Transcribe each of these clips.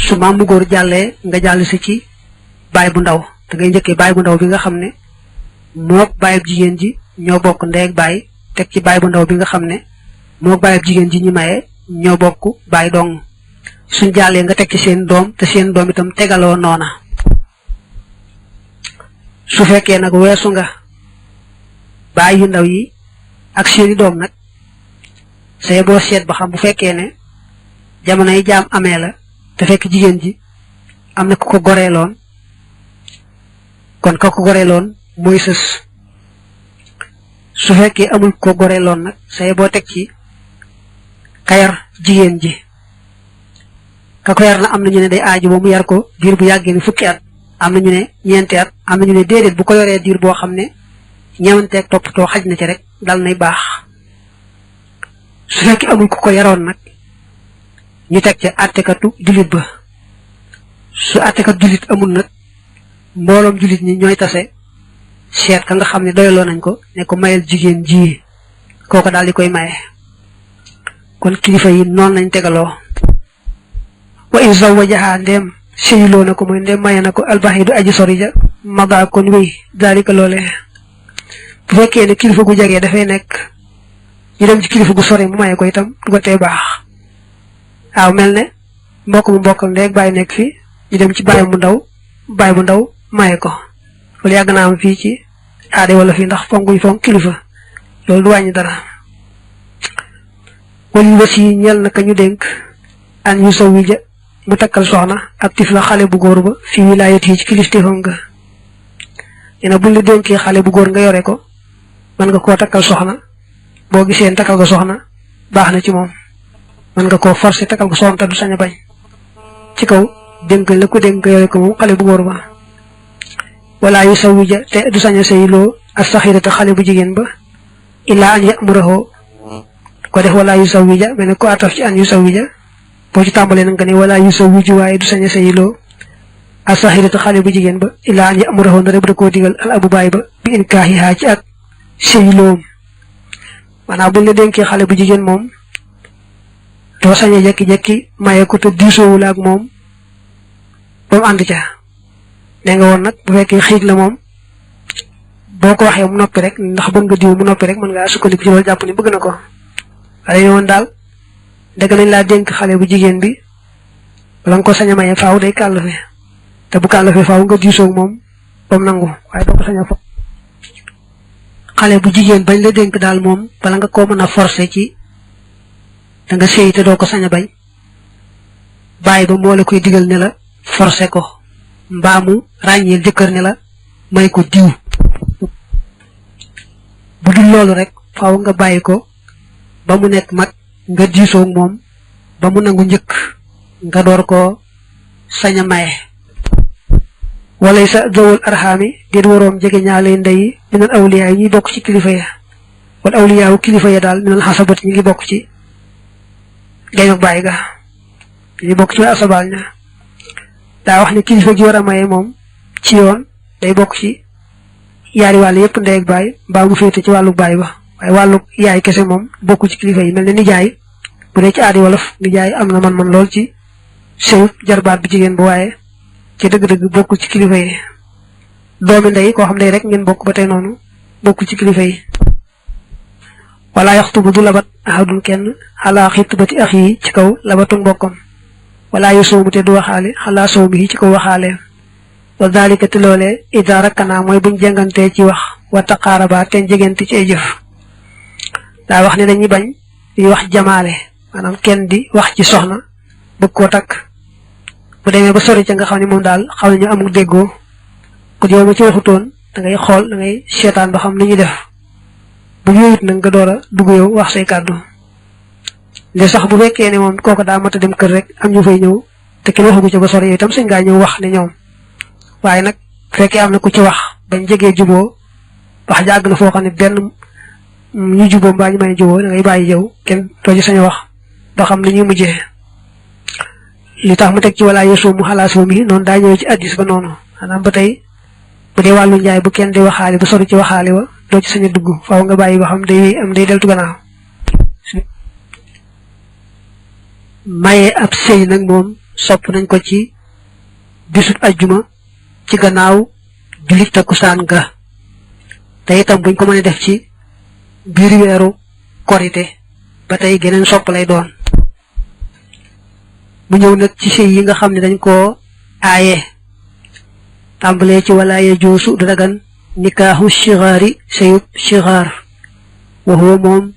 su maam mu góor jàllee nga jàll si ci baay bu ndaw da ngay njëkkee baay bu ndaw bi nga xam ne mook baayab jigéen ji ñoo bokk ndey ak baay teg ci baay bu ndaw bi nga xam ne mook baayab jigéen ji ñi maye ñoo bokk baay dong suñ jàllee nga teg ci seen doom te seen doom itam tegaloo noona su fekkee nag weesu nga baay yu ndaw yi ak seeni doom nag say boo seet ba xam bu fekkee ne jamono yi jaam amee la te fekk jigéen ji am na ku ko goreeloon kon ka ko goreeloon mooy sës su fekkee amul ko goreeloon nag say boo teg ci kayar jigéen ji ka ko yar na am na ñu ne day aaju ba mu yar ko diir bu yàggee ni fukki at am na ñu ne ñeenti at am na ñu ne déedéet bu ko yoree diir boo xam ne ñeewanteeg toppatoo xaj na ci rek dal nay baax su fekkee amul ku ko yaroon nag ñu teg ca àttekatu jullit ba su àttekat jullit amul nag mbooloom jullit ñi ñooy tase seet ka nga xam ne doyaloo nañ ko ne ko mayal jigéen ji kooko daal di koy maye kon kilifa yi noonu lañ tegaloo wa in zawwajaha ndem seyiloo na ko mooy ndem maye na ko albaxidu aji sori ja mada kon wéy daalika loole bu fekkee ne kilifa gu jegee dafay nekk ñu dem ci kilifa gu sori mu maye ko itam du ko tee baax waaw mel ne mbokk mu mbokkal ndey ak baay nekk fi ñu dem ci baay bu ndaw maye ko loolu yàgg naa am fii ci aade wala fii ndax fonkuñ fonk kilifa loolu du wàññi dara wala wasi ñel na ka ñu dénk an yu saw wi ja mu takkal soxna ab tifla xale bu góor ba fi wilaayat yi ci kilifteefam nga dina buñ la dénkee xale bu góor nga yore ko mën nga koo takkal soxna boo gisee takkal ko soxna baax na ci moom mën nga koo forcé takkal ko soxna te du sañ a bañ ci kaw dénk la ko dénk nga yore ko moom xale bu góor ba wala yu saw wi ja te du sañ a sayloo as saxirata xale bu jigéen ba illaa an yamurahu ko def wala yu saw wi ja mel ne ko ataf ci an yu saw wi ja boo ci tàmbalee nag nga ne wala yu saw wi ji waaye du sañ a sayloo as saxirata xale bu jigéen ba illaa an yamurahu ndare bu da koo digal al abu baay ba bi in kaaxihaa ci ak sayloom maanaam buñ la dénkee xale bu jigéen moom doo sañ a jekki-jekki maye ko te diisoowul ak moom ba mu ànd ca ne nga woon nag bu fekkee xiig la moom boo ko waxee mu noppi rek ndax bëgg nga diw mu noppi rek mën ngaa sukkandiku ci loolu jàpp ni bëgg na ko waaye ne woon daal dëgg nañ laa dénk xale bu jigéen bi bala nga ko sañ a maye faaw day kàllafe te bu kàllafe faaw nga diisoog moom ba mu nangu waaye doo ko sañ a fo xale bu jigéen bañ la dénk daal moom bala nga koo mën a forcer ci da nga sëy te doo ko sañ a bañ bàyyi ba moo la koy digal ne la forcer ko mbaamu ràññeel jëkkër ne la may ko diw bu dul loolu rek faaw nga bàyyi ko ba mu nekk mag nga diisoog moom ba mu nangu njëkk nga door ko sañ a maye walay sa zawul arxaami déet waroom jege ñaale ndey minal awliyaa yi ñuy bokk ci kilifa ya wala awliyaawu kilifa ya daal minal xasabat ñi ngi bokk ci gañ ak bàyyi ga ñi bokk ci asabaal ña daa wax ne kilifa gi war a maye moom ci yoon day bokk ci yaari wàll yëpp ndey ak baay mbaa mu féete ci wàllu baay ba waaye wàllu yaay kese moom bokku ci kilifa yi mel ne nijaay bu dee ci aadi wolof nijaay am na man lool ci sëy jarbaat bi jigéen bu waaye ci dëgg-dëgg bokkul ci kilifa yi doomi ndey koo xam ne rek ngeen bokk ba tey noonu bokkul ci kilifa yi wala yaxtubu du labat ahadun kenn xalaa xitbati ax yi ci kaw labatu mbokkam wala yu soomu te du waxaale xalaa soomu yi ci kaw waxaale wa dalika te loolee ida rakkana mooy buñ jengantee ci wax wa taqaaraba te jegante ci ay jëf daa wax ne dañuy bañ di wax jamaale maanaam kenn di wax ci soxna bëgg koo takk bu demee ba sori ca nga xam ne moom daal xaw nañu amul déggoo ku yow ma ci waxutoon da ngay xool da ngay seetaan ba xam li ñuy def bu yooyut nag nga door a dugg yow wax say kàddu li sax bu fekkee ne moom kooku daa mat a dem kër rek am ñu fay ñëw te kenn waxagu ca ba sori yow itam sañ ngaa ñëw wax ne ñoom waaye nag fekkee am na ku ci wax bañ jegee juboo wax jàgg na foo xam ne benn ñu juboo mbaa ñu may juboo da ngay bàyyi yow kenn doo ci sañ a wax ba xam li ñuy mujjee li tax mu teg ci wala yeesoo mu xalaat soo mi noonu daa ñëwee ci addis ba noonu maanaam ba tey bu dee wàllu njaay bu kenn di waxaale ba sori ci waxaale wa doo ci sañ a dugg faaw nga bàyyi ba xam day am day deltu gannaaw maye ab sëy nag moom sopp nañ ko ci bisub aljuma ci gannaaw julit takkusaan ga te itam buñ ko mëne def ci biir weeru korite ba tey geneen sopp lay doon mu ñëw nag ci sëy yi nga xam ne dañ koo aaye tàmbalee ci wala yajuusu du dagan nikaahu shigaari sëyub shigaar wa huwa moom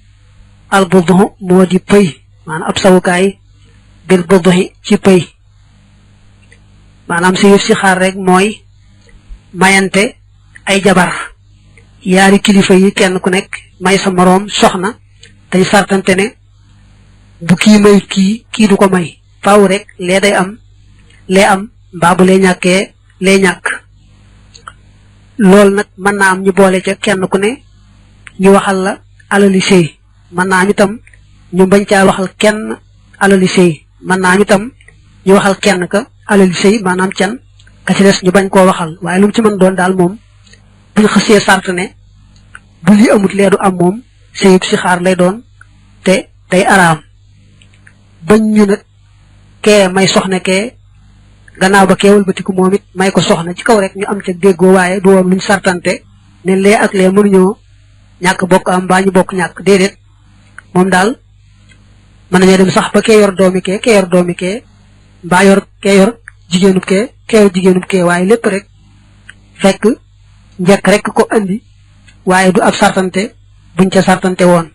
al budhu moo di pëy maanaam ab sawukaay bil budhi ci pëy maanaam sëyub shigaar rek mooy mayante ay jabar yaari kilifa yi kenn ku nekk may sa moroom soxna dañ sartante ne bu kii may kii du ko may faaw rek lee day am lee am mbaa bu lee ñàkkee lee ñàkk loolu nag mën naa am ñu boole ca kenn ku ne ñu waxal la alali sëy mën naa am itam ñu bañ caa waxal kenn alali sëy mën naa am itam ñu waxal kenn ka alali sëy maanaam can ka ci des ñu bañ koo waxal waaye lu mu ci mën doon daal moom buñ xësee sart ne bu li amut lee du am moom sëyib si xaar lay doon te day araam bañ ñu nag kee may soxna kee gannaaw ba keewal batiku moom it may ko soxna ci kaw rek ñu am ca déggoo waaye du woon luñ sartante ne lee ak lee mënuñoo ñàkk bokk am mbaa ñu bokk ñàkk déedéet moom daal mën nañoo dem sax ba kee yor doomi kee yor doomi kee mbaa yor kee yor jigéenub kee yor jigéenub kee waaye lépp rek fekk njëkk rek ko andi waaye du ab sartante buñ ca sartante woon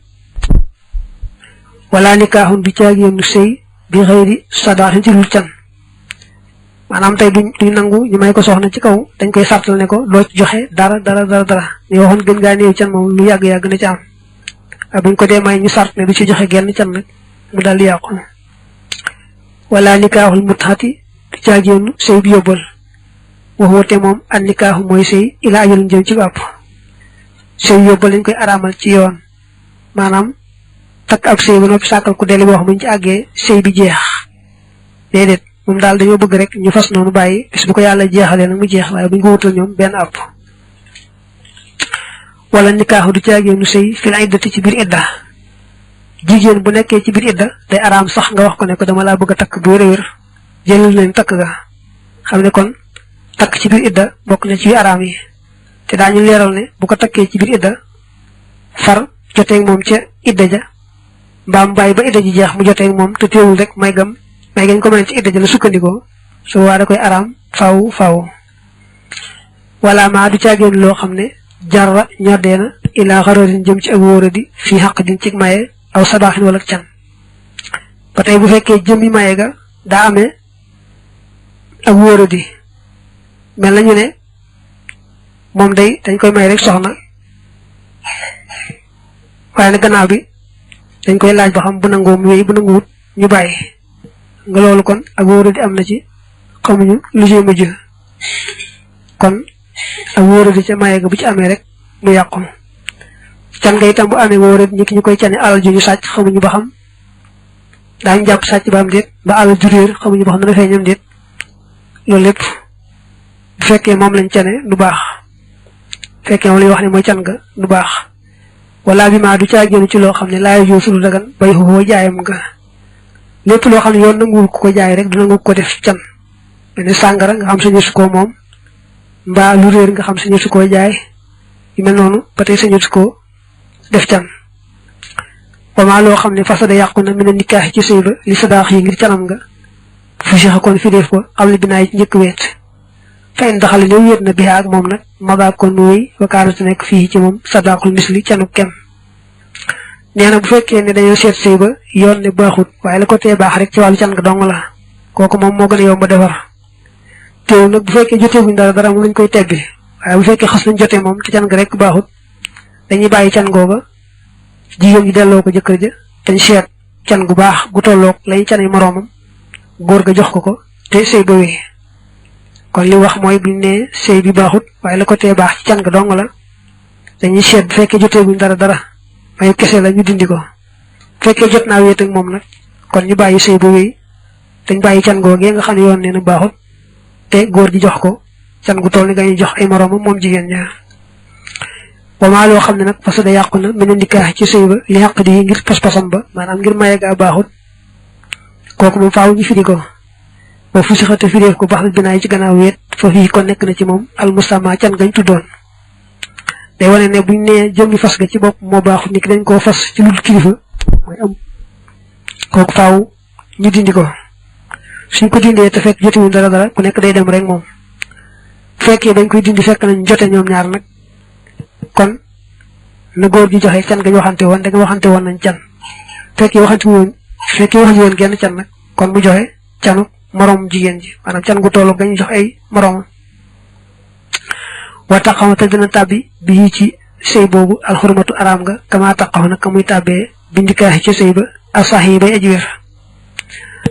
wala nikaaxun du caagéenu sëy bi xëyri sadaaxin ci lul can maanaam tey duñ nangu ñu may ko soxna ci kaw dañ koy sartal ne ko doo ci joxe dara ñu waxoon gën ngaa néew can moom lu yàgg-yàgg na ci am buñ ko dee may ñu sart ne du ci joxe genn can nag mu dal di yàqu wala nikaaxul mutxati du caagéenu sëy bi yóbbal waxoote moom an nikaaxu mooy sëy ila ajalin jëm ci bàpp sëy yóbbal lañ koy araamal ci yoon maanaam takk ab sëy ba noppi sàkkal ku deli boo xam buñ ci àggee sëy bi jeex déedéet moom daal dañoo bëgg rek ñu fas noonu bàyyi bis bu ko yàlla jeexalee nag mu jeex waaye buñ ko wutal ñoom benn àpp wala nikaaxu du caagéenu sëy fi la iddati ci biir idda jigéen bu nekkee ci biir idda day araam sax nga wax ko ne ko dama laa bëgg a takk bu wér jëlal nañ takk ga xam ne kon takk ci biir idda bokk na ci araam yi te daañu leeral ne bu ko takkee ci biir idda far joteeg moom ca idda ja mbaam bàyyi ba idda ji jeex mu joteeg moom te teewul rek may gañ ko mën ci idda ja la sukkandikoo su waa da koy araam faaw wala maa du caagéen loo xam ne jarra ñoddee na ilaa xararin jëm ci ak wóoradi fii xaq din ci maye aw sadaaxin wala can ba tey bu fekkee jëmmi maye ga daa amee ak wóoradi mel nañu ne moom day dañ koy may rek soxna waaye nag gannaaw bi dañ koy laaj ba xam bu nangoo mu wéy bu nanguwut ñu bàyyi nga loolu kon ak wóoradi am na ci xamuñu lu ci mujj kon ak wóoradi ca maye ga bu ci amee rek mu yàqu can nga itam bu amee wóoradi ñi ki ñu koy cane alal ju ñu sàcc xamuñu ba xam daañu jàpp sàcc ba am déet ba alal ju réer xamuñu ba xam dana feeñam déet loolu lépp bu fekkee moom lañ cane du baax fekkee moom lañ wax ne mooy can nga du baax wala bi maa du caagéenu ci loo xam ne laay joo sulu dagan bay xoo jaayam nga lépp loo xam ne yoon nanguwul ku ko jaay rek du nangu ko def can mel ne sàngara nga xam sañu su koo moom mbaa lu réer nga xam sañu su koo jaay yu mel noonu ba tey sañu su koo def can wamaa loo xam ne fasada yàqu na mi ne nikaax ci sëy ba li sadaax yi ngir canam nga fu si kon fi def ko xam ne binaay ci njëkk weet fa in daxale ne wéet na bi ak moom nag mabaa kon wéy wakaanate nekk fii ci moom sadaqul misli canu kem nee na bu fekkee ne dañoo seet sëy ba yoon ne baaxut waaye la ko tee baax rek ci wàllu can nga dong la kooku moom moo gën a yomb defar teew nag bu fekkee joteeguñ dara moom lañ koy teggi waaye bu fekkee xas nañ jotee moom te can nga rek baaxut dañuy bàyyi can googa jigéen ñi delloo ko jëkkër ja dañ seet can gu baax gu tolloog lañ canay moroomam góor ga jox ko te sëy ba wéy kon li wax mooy buñ ne sëy bi baaxut waaye la ko tee baax ci can nga dong la dañuy seet bu fekkee joteeguñ dara mayu kese la ñu dindi ko bu fekkee jot naa wéet ak moom nag kon ñu bàyyi sëy ba wéy dañ bàyyi can googee nga xam ne yoon nee na baaxut te góor gi jox ko can gu toll ni gañuy jox ay moroomam moom jigéen ña wamaa loo xam ne nag parce que da yàqu na mel ne nikaax ci sëy ba li xaq di ngir pas-pasam ba maanaam ngir maye gaa baaxut kooku moom faaw ñu firi ko wa fusixate firéef ko baxal binaay ci gannaaw wéet fa fii kon nekk na ci moom al musamma can gañ tuddoon day wane ne buñ nee jëmmi fas ga ci bopp moo baaxut ni ki dañ koo fas ci lu kilifa mooy am kooku faaw ñu dindi ko suñ ko dindee te fekk jotiwul dara ku nekk day dem rek moom fekkee dañ koy dindi fekk nañ jote ñoom ñaar nag kon na góor gi joxe can gañ waxante woon da nga waxante woon nañ can fekkee waxante woon genn can nag kon mu joxe canu morom jigéen ji maanaam can gu tollu gañ jox ay moromam wa taqaw te dina tàbbi bi ci sëy boobu alxurmatu araam nga kama taqaw nag ka muy tàbbee bindikaaxi ci sëy ba asax yi bay aji wér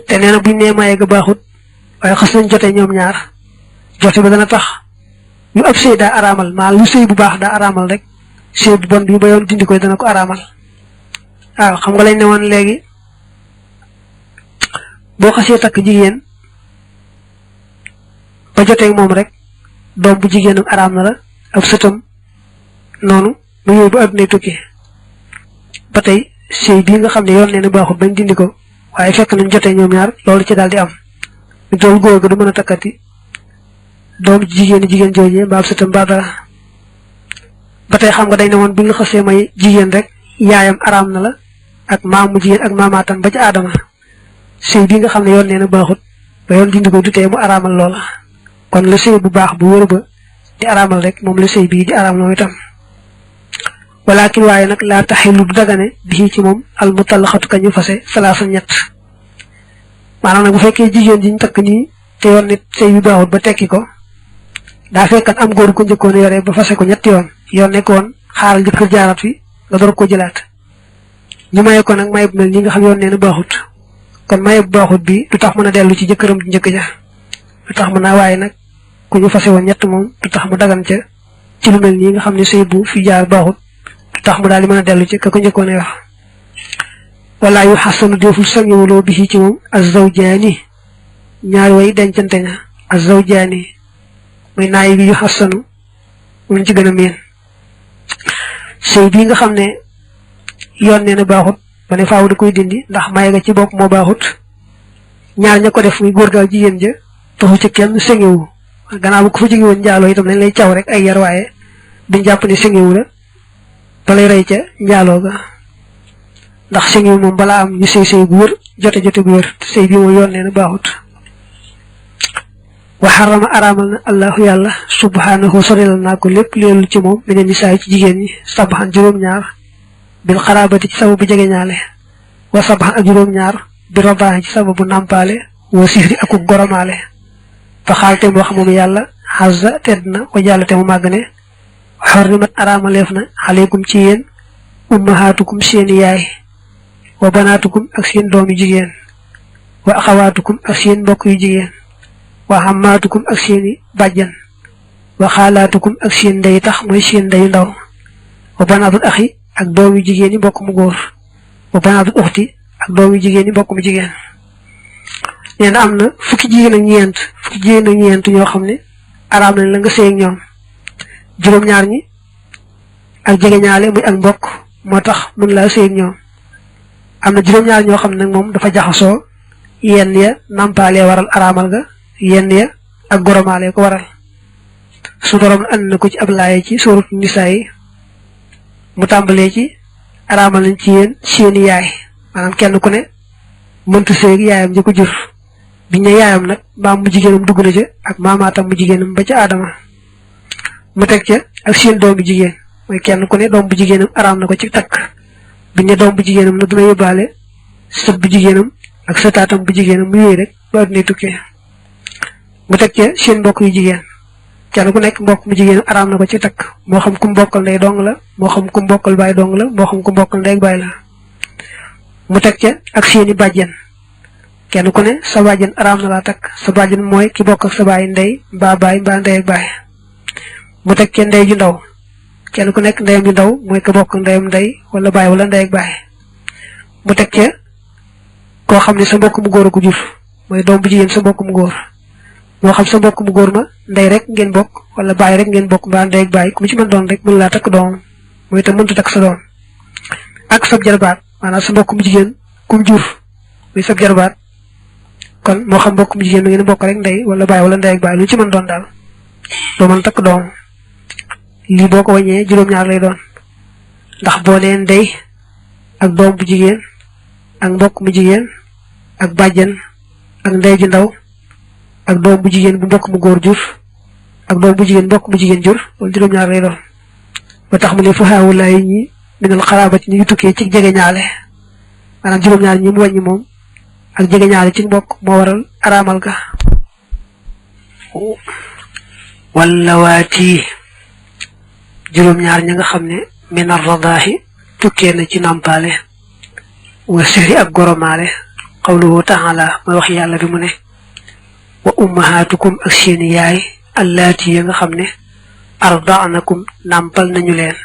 te nee na buñ nee maye ga baaxut waaye xas nañ jote ñoom ñaar jote ba dana tax lu ab sëy daa araamal maa lu sëy bu baax daa araamal rek sëy bu bon bi ba yoon dindi koy dana ko araamal waaw xam nga lañ ne woon léegi boo xasee takk jigéen ba joteeg moom rek doom bu jigéenam araam na la ab sëtam noonu mu yooyu ba addunay tukki ba tey sëy bii nga xam ne yoon nee na baaxut bañ dindi ko waaye fekk nañ jotee ñoom ñaar loolu ci daal di am ñu toll góor ga du mën a takkati doom jigéen joojee mbaa ab sëtam mbaa dara ba tey xam nga dañ ne woon buñ la xasee may jigéen rek yaayam araam na la ak maamu jigéen ak maamaatam ba ci aadama sëy bii nga xam ne yoon nee na baaxut ba yoon dindi ko du tee mu araamal loola kon la sëy bu baax bu wër ba di araamal rek moom la sëy bii di araam la itam walakin waaye nag laa taxilu du dagane bii ci moom al mutallaxatu ka ñu fase salaasa ñett maanaam nag bu fekkee jigéen ji ñu takk nii te yoon nit sëy bi baaxut ba tekki ko daa fekkan am góor ko njëkkoon yore ba fase ko ñetti yoon nekkoon xaaral jëkkër jaarat fi nga door ko jëlaat ñu maye ko nag maye bu mel nii nga xam yoon nee na baaxut kon maye bu baaxut bi du tax mën a dellu ci jëkkëram ji njëkk ja du tax mën naa waaye nag ku ñu fase woon ñett moom du tax mu dagan ca ci lu mel nii nga xam ne sëy bu fi jaar baaxut du tax mu daal di mën a dellu ci ka ko njëkkoon a wax wala yu xasanu deful sañewuloo bi ci moom azawjaani ñaari way dencante ña azawjaani muy naay bi yu xasanu moom ci gën a miin sëy bii nga xam ne yoon nee na baaxut ba ne faaw da koy dindi ndax maye ga ci bopp moo baaxut ñaar ña ko def muy góor gaa jigéen ja taxu ci kenn sëngewu gannaaw bu ko fa jóge woon njaaloo itam dañ lay caw rek ay yar waaye duñ jàpp ne sëngewu la ba lay rey ca njaaloo ga ndax sëngewu moom balaa am ñu sëy bu wër jote bu wër sëy bi mooy yoon nee na baaxut wa xarama araamal na allahu yàlla subhanahu sorelal naa ko lépp leelu ci moom mi ne nisaay ci jigéen ñi sabaxan juróom-ñaar bil xaraabati ci sababu jege ñaale wa sabaxan ak juróom-ñaar bi rabaaxi ci sababu nàmpaale wa sihri aku goromaale fa xaalte mu wax moom yàlla xazza tedd na wa jàllate mu màgg ne xorrimat araamaleef na aleykum ci yéen ummahaatukum seeni yaay wa banaatukum ak seen doomi jigéen wa axawaatukum ak seen mbokk yu jigéen wa xammaatukum ak seeni bàjjan wa xaalaatukum ak seen ndey tax mooy seen ndeyu ndaw wa banaatul axi ak doomi jigéen yi mbokk mu góor wa banaatul uxti ak doomi jigéen yi mbokk mu jigéen nee na am na fukki jigéen ak ñeent ñoo xam ne araam nañ la nga sëy ak ñoom juróom-ñaar ñi ak jegeñaale muy ak mbokk moo tax mun laa sëy ak ñoom am na juróom-ñaar ñoo xam ne nag moom dafa jaxasoo yenn ya nampaalee waral araamal ga yenn ya ak goromaale ko waral su borom ànd na ko ci ab laaye ci suuratu nisaa yi mu tàmbalee ci araamal nañ ci yéen seeni yaay maanaam kenn ku ne mënta sëy ak yaayam ji ko jur biñ ne yaayam nag maam mu jigéenam dugg na ca ak maamaatam mu jigéenam ba ca aadama mu teg ca ak seen doom bu jigéen mooy kenn ku ne doom bu jigéenam araam na ko ci takk biñ ne doom bu jigéenam nag dina yóbbaale sët bu jigéenam ak sëtaatam bu jigéenam mu yooyu rek ba adduna tukkee mu teg ca seen mbokk yu jigéen kenn ku nekk mbokk mu jigéenam araam na ko ci takk moo xam ku mbokkal ndey dong la moo xam ku mbokkal baay dong la moo xam ku mbokkal ndey ak baay la mu teg ca ak seeni bàjjen kenn ku ne sa bàjjen araam na laa takk sa bàjjen mooy ki bokk ak sa baay ndey mbaa baay mbaa ndey ak baay mu teg ca ndey ju ndaw kenn ku nekk ndeyam ju ndaw mooy ka bokk ndeyam ndey wala baay wala ndey ak baay mu teg ca koo xam ne sa mbokk mu góor a ko jur mooy doom bu jigéen sa mbokk mu góor moo xam sa mbokk mu góor ma ndey rek ngeen bokk wala baay rek ngeen bokk mbaa ndey ak baay ku mu ci mën doon rek mën laa takk doomam mooy itam mënta takk sa doom ak sab jarbaat maanaam sa mbokk mu jigéen kum jur muy sab jarbaat kon moo xam bokk mu jigéen mi ngeen bokk rek ndey wala baay wala ndey ak baay lu ci mën doon daal doo mën takk doom lii boo ko wàññee juróom-ñaar lay doon ndax boo leen ndey ak doom bu jigéen ak mbokk mu jigéen ak bàjjen ak ndey ju ndaw ak doom bu jigéen bu mbokk mu góor jur ak doom bu jigéen mbokk mu jigéen jur loolu juróom-ñaar lay doon ba tax mu ne fu xaawulaay ñi minal xaraabat ñi ngi tukkee ci jege ñaale maanaam juróom-ñaar ñi mu wàññi moom ak jege ñaale ci mbokk moo waral araamal ga wala waati juróom-ñaar ñi nga xam ne minar radaahi tukkee na ci nàmpaale wa sëri ak goromaale qawluhu taala mooy wax yàlla bi mu ne wa ummahatukum ak seeni yaay allaati ya nga xam ne ardaanakum nàmpal nañu leen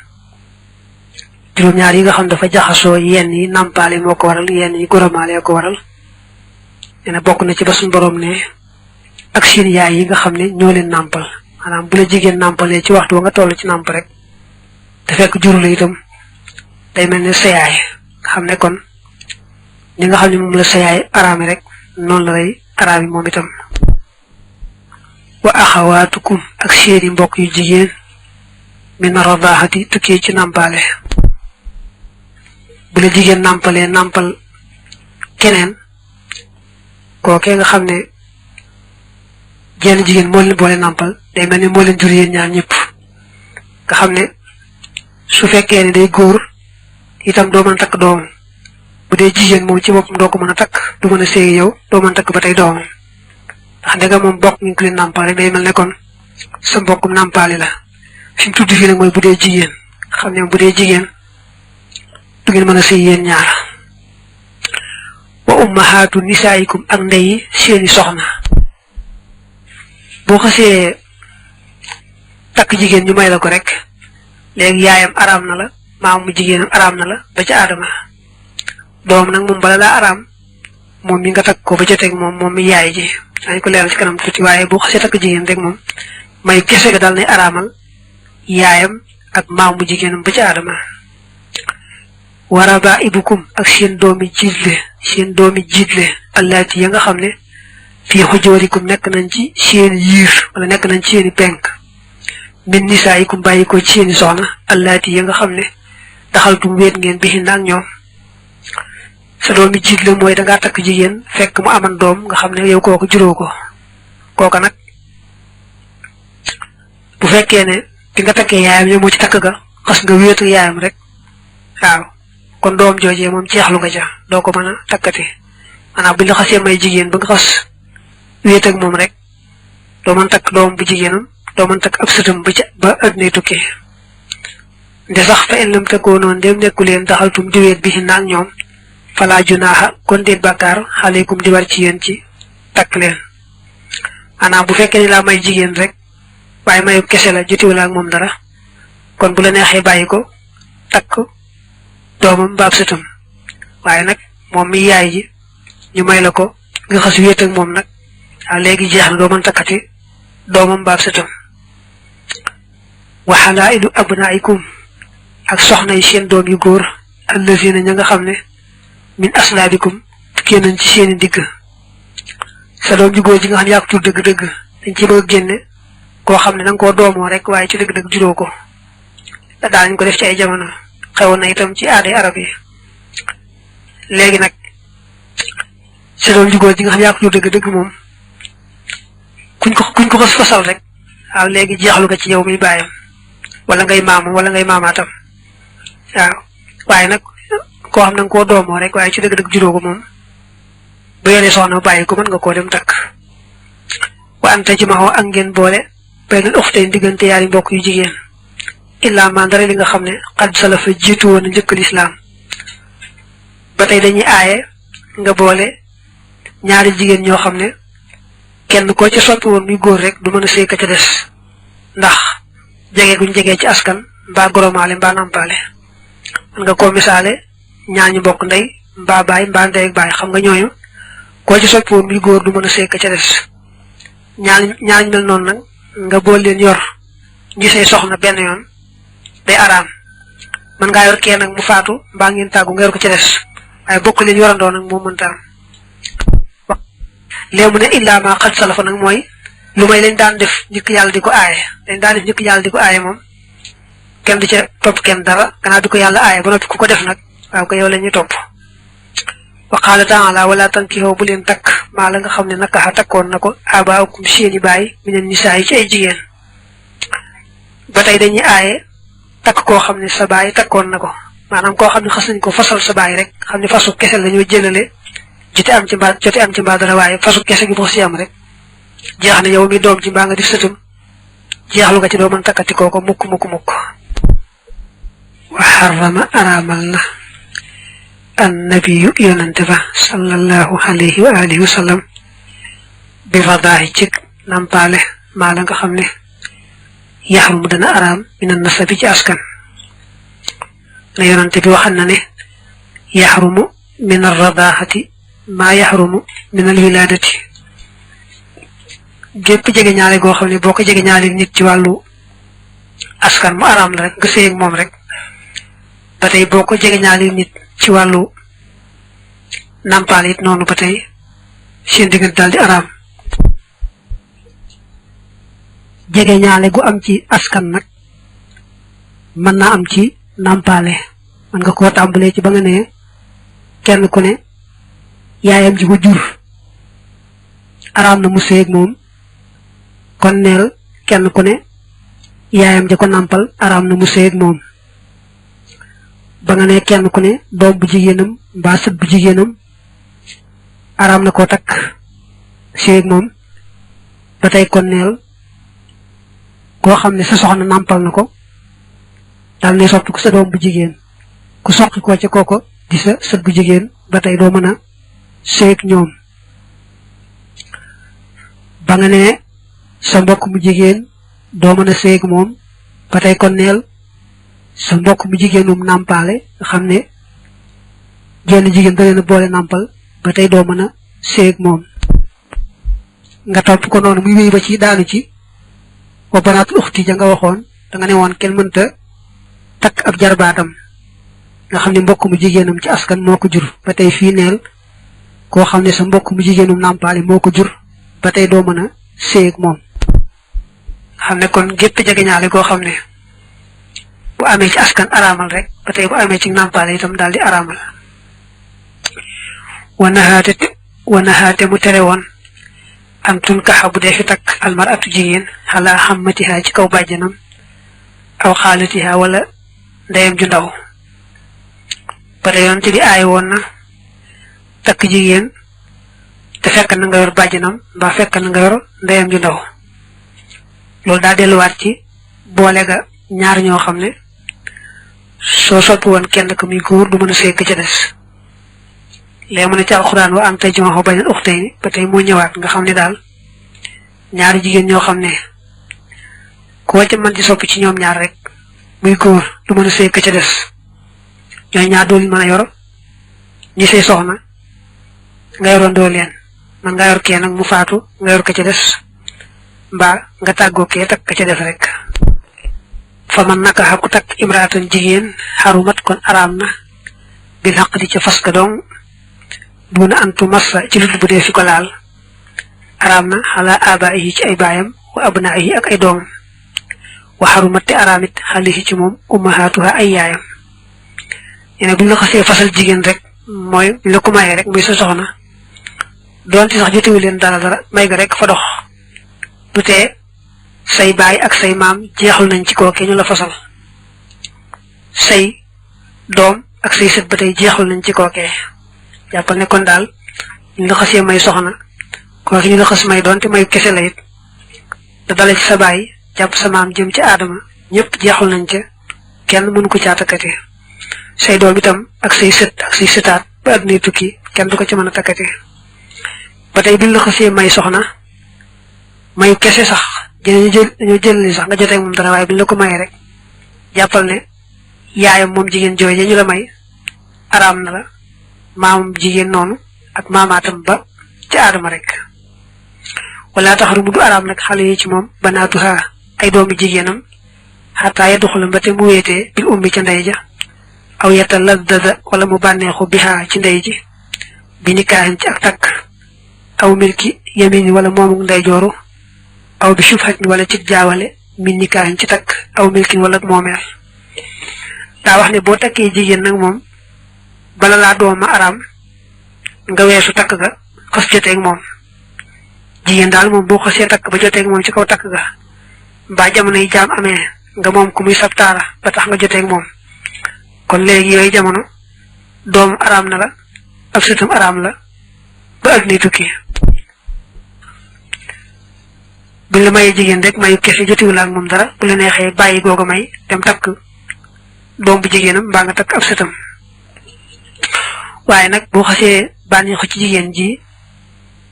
juróom-ñaar yi nga xam dafa jaxasoo yenn yi nàmpaale moo ko waral yenn yi goromaale ko waral nee na bokk na ci ba suñu borom ne ak seen yaay yi nga xam ne ñoo leen nàmpal maanaam bu la jigéen nàmpalee ci waxtu wa nga toll ci nàmp rek te fekk juru la itam day mel ne sa yaay nga xam ne kon ñi nga xam ne moom la sa yaay araami rek noonu la lay araami moom itam wa axawaatukum ak seeni mbokk yu jigéen min radaahati tukkee ci nàmpaale bu la jigéen nàmpalee nàmpal keneen kookee nga xam ne jenn jigéen moo leen boole nàmpal day mel ne moo leen jur yéen ñaar ñëpp nga xam ne su fekkee ne day góor itam doo mën a takk doomam bu dee jigéen moom ci boppam doo ko mën a takk du mën a séy yow doo mën a takk ba tey doomam ndax ndega moom bokk ñu ko leen nàmpal rek day mel ne kon sa mbokkum nàmpaali la fi mu tudd fii nag mooy bu dee jigéen xam ne bu dee jigéen du ngeen mën a séy yéen ñaar wa ummahaatu nisaayikum ak ndeyi seeni soxna boo xasee takk jigéen ñu may la ko rek léegi yaayam araam na la maam mu jigéenam araam na la ba ca aadama doom nag moom bala laa araam moom mi nga takk ko ba ca teg moom mi yaay ji dañ ko leeral ci kanam tuuti waaye boo xasee takk jigéen rek moom may kese ga daal nay araamal yaayam ak maam mu jigéenam ba ca aadama waraba ibukum ak seen doomi jiitle allaati ya nga xam ne fii xujoorikum nekk nañ ci seen yiir wala nekk nañ ci seeni penk min nisaayikum bàyyi ko ci seeni soxna allaati ya nga xam ne daxaltum wéet ngeen bi ak ñoom sa doomi jiitle mooy dangaa takk jigéen fekk mu aman doom nga xam ne yow kooku juróo ko kooka nag bu fekkee ne bi nga takkee yaayam yow moo ci takk ga xas nga wéetu yaayam rek waaw kon doom joojee moom jeexlu nga ca doo ko mën a takkati maanaam bu la xasee may jigéen ba nga xas wéet ak moom rek doo mën takk doom bu jigéenam doo mën takk ab sëtam ba addunay tukkee nde sax fa in lam takkoo noonu dem nekku leen daxaltum di wéet bi ak ñoom falaa junaaha kon déet bàkkaar aleykum di war ci yéen ci takk leen maanaam bu fekkee ni laa may jigéen rek waaye mayu kese la jotiwula ak moom dara kon bu la neexee bàyyi ko takk doomam baab sëtam waaye nag moom mi yaay ji ñu may la ko nga xas wéet ak moom nag waaw léegi jeex na doo mën takkati doomam baab sëtam wa halaa'ilu abnaa'ikum ak soxna yi seen doom yu góor allazina ña nga xam ne min aslaabikum tukkee nañ ci seeni digg sa doom ju góor ji nga xam ne yaa ko tur dëgg-dëgg dañ ci bëgg a génne koo xam ne da nga koo doomoo rek waaye ci dëgg-dëgg juróo ko daanañ ko def ci ay jamono xewoon na itam ci aaday arab yi léegi nag sa doom ju góor ji nga xam ne yaa ko tur dëgg-dëgg moom kuñ ko xas fasal rek waaw léegi jeexlu nga ci yow mi bàyyam wala ngay maamam wala ngay maamaatam waaw waaye nag koo xam ne nga koo doomoo rek waaye ci dëgg-dëgg juróo ko moom bu yoree soxna bàyyi ko mën nga koo dem takk wa anta ci maxoo ak ngeen boole benn uxtay diggante yaari mbokk yu jigéen illaa man dara li nga xam ne xad salafa jiitu woon na njëkk lislaam ba tey dañuy aaye nga boole ñaari jigéen ñoo xam ne kenn koo ci soppi woon muy góor rek du mën a sëy ka ca des ndax jege guñ jegee ci askan mbaa goromaale mbaa nampaale man nga koo misaale ñaañu bokk ndey mbaa baay mbaa ndey ak baay xam nga ñooñu koo ci soppi woon muy góor du mën a sëy ka ca des ñaañ mel noonu nag nga bool leen yor ñu say soxna benn yoon day araam man ngaa yor kee nag mu faatu mbaa ngeen tàggu nga yor ko ca des waaye bokk leen yorandoo nag moo mënta am léemu ne illa ma xat salafa nag mooy lu may lañ daan def njëkk yàlla di ko aaye lañ daan def njëkk yàlla di ko aaye moom kenn du ca topp kenn dara gannaaw di ko yàlla aaye ba noppi ku ko def nag waaw ko yow la ñuy topp wa qaala taala wala tankihoo bu leen takk maa la nga xam ne nakaxa takkoon na ko abaakum seeni baay minen nisaa yi ci ay jigéen ba tey dañuy aaye takk koo xam ne sa baay takkoon na ko maanaam koo xam ne xas nañ ko fasal sa baay rek xam ne fasu kese lañoo jëlale jote am ci mbaa dara waaye fasu kese gi boo si am rek jeex na yow mi doom ci mbaa nga di sëtum jeexlu nga ci doo mën takkati kooko mukk wa xarama araamal na annabiyu yonante ba sallallahu alayhi wa alihi wa sallam bi radaahi ci nampaale maa la nga xam ne yaxrumu dana araam min an nasabi ci askan na yonante bi waxan na ne yaxrumu min arradaahati maa yaxrumu min alwilaadati gépp jege ñaale goo xam ne boo ko jege ñaale nit ci wàllu askan mu araam la rek nga sëy ak moom rek ba tey boo ko jege ñaale nit ci wàllu nampaal it noonu ba tey seen diggante daal di araam jege ñaale gu am ci askan nag mën naa am ci nampaale mën nga koo tàmbalee ci ba nga ne kenn ku ne yaayam ji ko jur araam na mu sëy ak moom kon neel kenn ku ne yaayam ja ko nampal araam na mu sëy ak moom ba nga ne kenn ku ne doom bu jigéenam mbaa sët bu jigéenam araam na koo takk sëy ak moom ba tey kon neel koo xam ne sa soxna nampal na ko daal ne soppi ko sa doom bu jigéen ku soqi ko ca kooko di sa sët bu jigéen ba tey doo mën a sëy ak ñoom ba nga ne sa mbokk mu jigéen doo mën a sëy ak moom ba tey kon neel sa mbokk mu jigéenum nàmpaale nga xam ne jenn jigéen da leen a boole nàmpal ba tey doo mën a sëy ak moom nga topp ko noonu muy wéy ba ci daanu ci wa banaatul uxti ja nga waxoon da nga ne woon kenn mënta takk ab jarbaatam nga xam ne mbokk mu jigéenam ci askan moo ko jur ba tey fii neel koo xam ne sa mbokk mu jigéenum nàmpaale moo ko jur ba tey doo mën a sëy ak moom xam ne kon gépp jegeñaale koo xam ne bu amee ci askan araamal rek ba tey bu amee ci nàmpaale itam daal di araamal wanahaate mu tere woon am tunkaxa bu dee fi takk almaratu jigéen xalaa xammatiha ci kaw bàjjanam aw xaalatiha wala ndeyam ju ndaw ba tey yoon te di aay woon na takk jigéen te fekk na nga yor bàjjanam mbaa fekk na nga yor ndeyam ju ndaw loolu daa delluwaat ci boole ga ñaar ñoo xam ne soo soppi woon kenn ko muy góor du mën a sëy ca des léegi mu ne ci alxuraan wa an tajma'u baynal ukhtayni ba tey moo ñëwaat nga xam ne daal ñaari jigéen ñoo xam ne koo ca mën di soppi ci ñoom ñaar rek muy góor du mën a sëy ca des ñooy ñaar doolu mën a yor ñi say soxna nga yoroon doo leen man nga yor kee nag mu faatu nga yor ka ca des mbaa nga tàggoo kee takk ka ca des rek fa man naka xaku takk imraatan jigéen xarumat kon araam na bil xaq di ca fas ka dong duna antu massa ci lut bu dee fi ko laal araam na xalaa abaayi ci ay baayam wa abnaayi ak ay doomam wa xarumat te araamit xalihi ci moom ummahaatuha ay yaayam yene buñ la xasee fasal jigéen rek mooy buñ la ko mayee rek muy sa soxna doonte sax jotewu leen dara may ga rek fa dox du tee say baay ak say maam jeexal nañ ci kooke ñu la fasal say doom ak say sët ba tey jeexal nañ ci kooke jàppal ne kon daal ñu la xasee may soxna kooke ñu la xas may doonte may kese la it da dale ci sa baay jàpp sa maam jëm ci aadama ñëpp jeexal nañ ca kenn mënu ko caatakkate say doom itam ak say sët ak say sëtaat ba addunay tukki kenn du ko ci mën a takkate ba tey biñ la xasee may soxna mayu kese sax dañoo jël li sax nga jotee moom dara waaye biñ la ko mayee rek jàppal ne yaayam moom jigéen jooje ñu la may araam na la maamam jigéen noonu ak maamaatam ba ci aadama rek wala taxarumu du araam nag xale yi ci moom banaatuha ay doomi jigéenam xataa yadduxula ba te mu wéetee bil ummi ca ndey ja aw yetta laddada wala mu bànneexu biha ci ndey ji bi nikaahin ci ak takk aw milki yamin wala moomu nday jooru aw bi shubhat wala ci jaawale min nikaahin ci takk aw milkin wala moomeel daa wax ne boo takkee jigéen nag moom bala laa dooma araam nga weesu takk ga xas joteeg moom jigéen daal moom boo xasee takk ba joteeg moom ci kaw takk ga mbaa jamono yi jaam amee nga moom ku muy sabtaara ba tax nga joteeg moom kon léegi yooyu jamono doom araam na la ak sëtam araam la ba ak ni tukki bu la mayee jigéen rek mayu kese jotiwul ak moom dara bu la neexee bàyyi googa may dem takk doom bu jigéenam mbaa nga takk ab sëtam waaye nag boo xasee bànneexu ci jigéen ji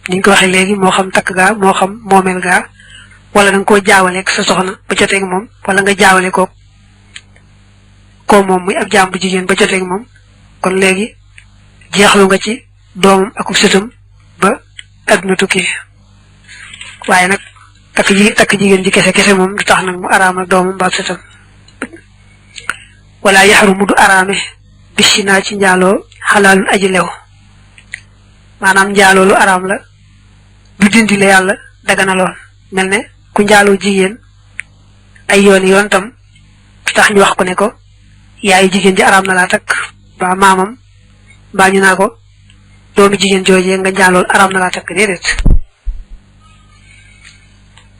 niñ ko waxee léegi moo xam takk gaa moo xam moomeel gaa wala da nga koo jaawaleeg sa soxna ba joteeg moom wala nga jaawale ko moom muy ab jaam bu jigéen ba joteeg moom kon léegi jeexlu nga ci doomam ak sëtam ba adduna tukki waaye nag takk jigéen ji kese moom du tax nag mu araam ak doomam ba ak sëtam wala yaxarumu du araame bisi naa ci njaaloo xalaalun aji lew maanaam njaaloo lu araam la du dindi la yàlla daganaloon mel ne ku njaaloo jigéen ay yoon tam tax ñu wax ko ne ko yaayu jigéen ji araam na laa takk ba maamam mbaa ñu naa ko doomi jigéen joojee nga njaalool araam na laa takk déedéet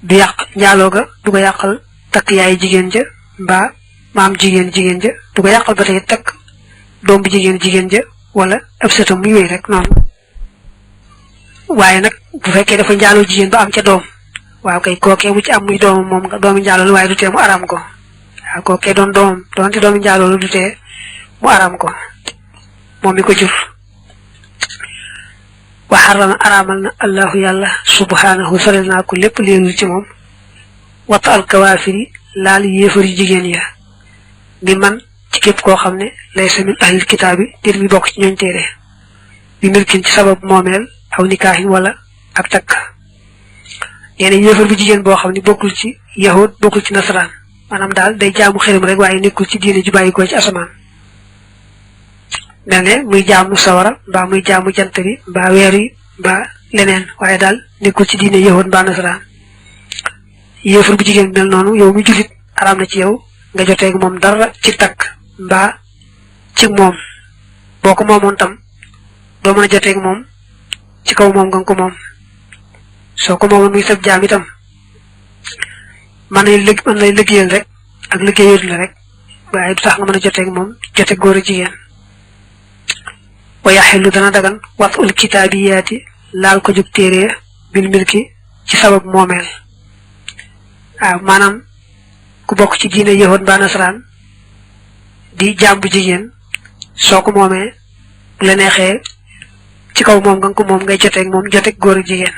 du yàq njaaloo ga du ko yàqal takk yaayu jigéen ja mbaa maam jigéen ja du ko yàqal ba tey takk doom bi jigéen ja wala ab sëtam muy wéy rek noonu waaye nag bu fekkee dafa njaaloo jigéen ba am ca doom waaw kay kookee bu ci am muy doomam moom nga doomi njaaloo waaye du tee mu araam ko waaw kookee doon doomam doonte doomi njaaloo du tee mu araam ko moom mi ko jur wa xarama araamal na allahu yàlla subhanahu sorel naa ko lépp leelul ci moom wata al kawaafiri laal yéefari jigéen ya bi man ci képp koo xam ne laysa min ahlil kitaabi dir mi bokk ci ñooñ téere bi milkin ci sabab moomeel aw nikaahin wala ak takk nee na yéefar bu jigéen boo xam ne bokkul ci yahud bokkul ci nasaraan maanaam daal day jaamu xërëm rek waaye nekkul ci diine ju bàyyi ko ci asamaan mel ne muy jaamu sawara mbaa muy jaamu jant bi mbaa weer yi mbaa leneen waaye daal nekkul ci diine yahud mbaa nasaraan yéefar bu jigéen mel noonu yow mi jullit araam na ci yow nga joteeg moom dara ci takk mbaa ci moom boo ko moomoon tam doo mën a joteeg moom ci kaw moom nga ko moom soo ko moomoon muy sab jaam itam mën lay liggéeyal rek ak liggéeyut la rek waaye du tax nga mën a joteeg moom joteeg góor a jigéen wa yaxillu dana dagan wat ul kitaabiyaati laal ko jóg téere bil milki ci sabab moomeel waaw maanaam ku bokk ci diine yahud mbaa nasaraan di jaam bu jigéen soo ko moomee bu la neexee ci kaw moom nga ko moom ngay joteeg moom joteeg góor ak jigéen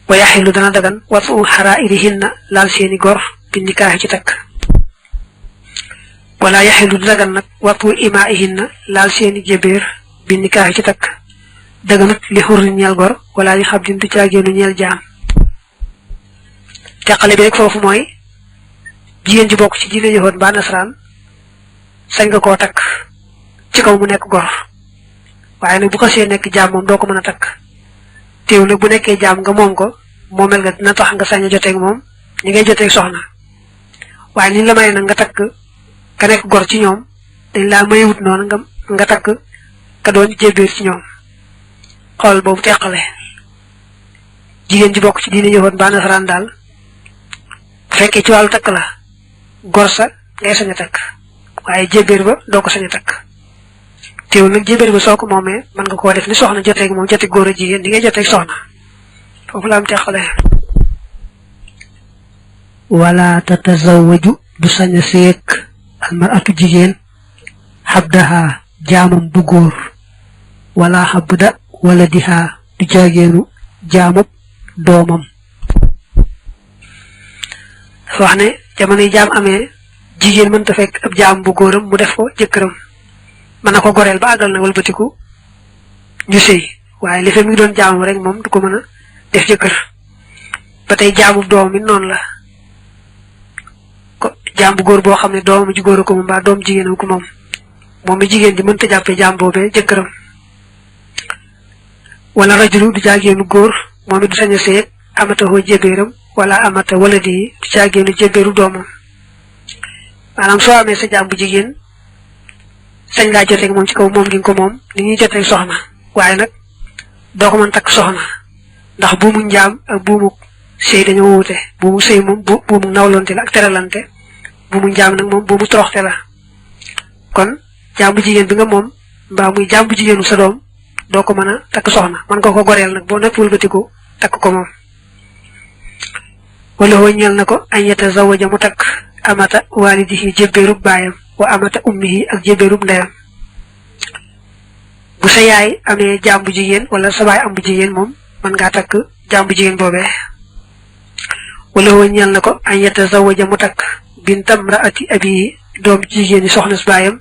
wa yaxillu dana dagan watu xaraa'irihinna laal seeni gor bi nikaahi ci takk wala yaxillu du dagan nag watu imaa'ihinna laal seeni jébéer bi nikaahi ci takk daganut li xurri ñeel gor wala li xabdin du caageenu ñeel jaam teqale bi rek foofu mooy jigéen ji bokk ci diine yahud mbaa nasaraan sañ nga koo takk ci kaw mu nekk gor waaye nag bu xasee nekk jaam moom doo ko mën a takk teew nag bu nekkee jaam nga moom ko moomel nga dina tax nga sañ a joteeg moom ñi ngay joteeg soxna waaye ni la may nag nga takk ka nekk gor ci ñoom dañ laa mayewut noonu nga takk ka doon jébbiir ci ñoom xool boobu teqale jigéen ji bokk ci diine yahud mbaa nasaraan daal bu fekkee ci wàllu takk la gor sa ngay sañ a takk waaye jébéer ba doo ko sañ a takk teewul nag jébéer ba soo ko moomee mën nga koo def ni soxna joteeg moom joteeg góor a jigéen di ngay joteeg soxna foofu la am teqale wala tatazawwaju du sañ a seek almaratu jigéen xabdaha jaamam bu góor wala xabda wala diha du jaageenu jaamab doomam dafa wax ne jamono yi jaam amee jigéen mënta fekk ab jaam bu góoram mu def ko jëkkëram mën na ko goreel ba àggal na walbatiku ñu sëy waaye li fe mi ngi doon jaamam rek moom du ko mën a def jëkkër ba tey jaamu doom mi noonu la ko jaam bu góor boo xam ne doomam ji góor a ko moom mbaa doom jigéenam ko moom moom mi jigéen ji mënta jàppee jaam boobee jëkkëram wala rajulu du jaageenu góor moom it du sañ a seeg amata hoo jébéeram wala amata wala di du jaageenu jébéeru doomam maanaam soo amee sa jaam bu jigéen sañ ngaa joteeg moom ci kaw moom gi nga ko moom ni ñuy joteeg soxna waaye nag doo ko mën takk soxna ndax buumu njaam ak buumu sëy dañoo wuute buumu sëy moom buumu nawlonte la ak teralante buumu njaam nag moom buumu toroxte la kon jaam bu jigéen bi nga moom mbaa muy jaam bu jigéenu sa doom doo ko mën a takk soxna man nga ko goreel nag boo noppi wëlbatiku takk ko moom wala woo ñeel na ko añ yeta zawaja mu takk amata waalidihi jébbeerub baayam wa amata ummihi ak jébbeerub ndeyam bu sa yaay amee jaam bu jigéen wala sa baay am bu jigéen moom mën ngaa takk jaam bu jigéen boobee wala woo ñeel na ko añ yeta zawaja mu takk bintam raati abiyi doom jigéen yi soxna si baayam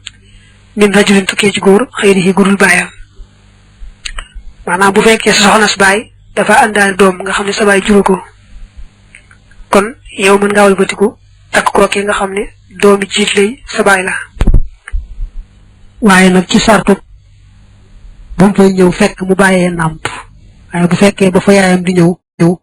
min rajulin tukkee ci góor xëyrihi gurul baayam maanaam bu fekkee sa soxna si baay dafa àndaale doom nga xam ne sa baay juru ko kon yow mën ngaa walbatiku takk kookee nga xam ne doomi jiit lay sa baay la waaye nag ci sartu bu mu fay ñëw fekk mu bàyyee nàmp waaye bu fekkee ba fa yaayam di ñëw